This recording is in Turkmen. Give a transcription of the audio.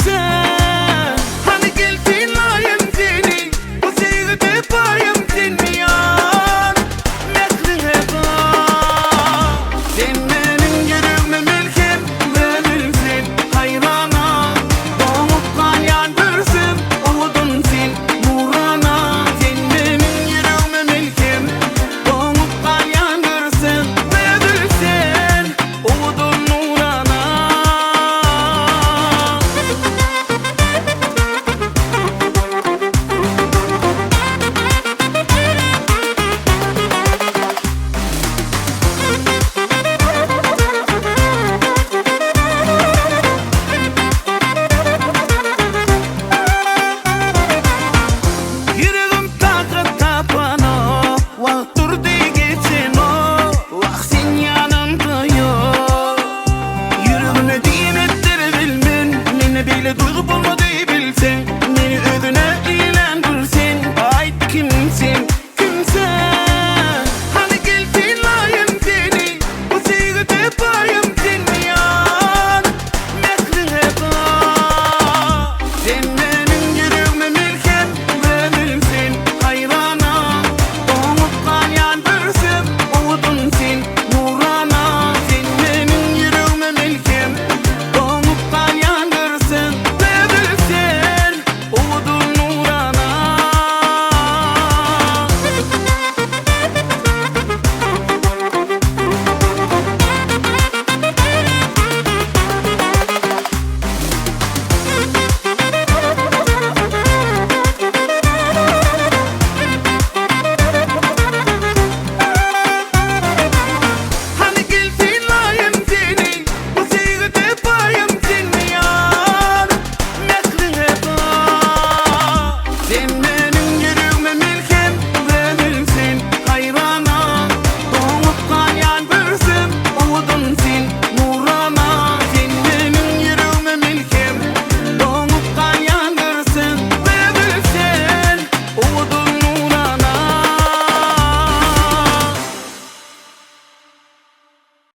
sen. Hany gel synlaýyn seni, bu söýgüde paýym senmi ýar, mähriňe bar. Sen meniň ýüregime melhem, gözel sen, haýrana. Doňup galýan görsem, owadan sen, nurana. Sen meniň ýüregime melhem, doňup galýan görsem, gözel sen, owadan nurana. Ýüregim takat tapanok, wagt durdy geçenok, wah sen ýanymda ýok. Ýüregime diýen etdire bilmen, meni beýle duýgy.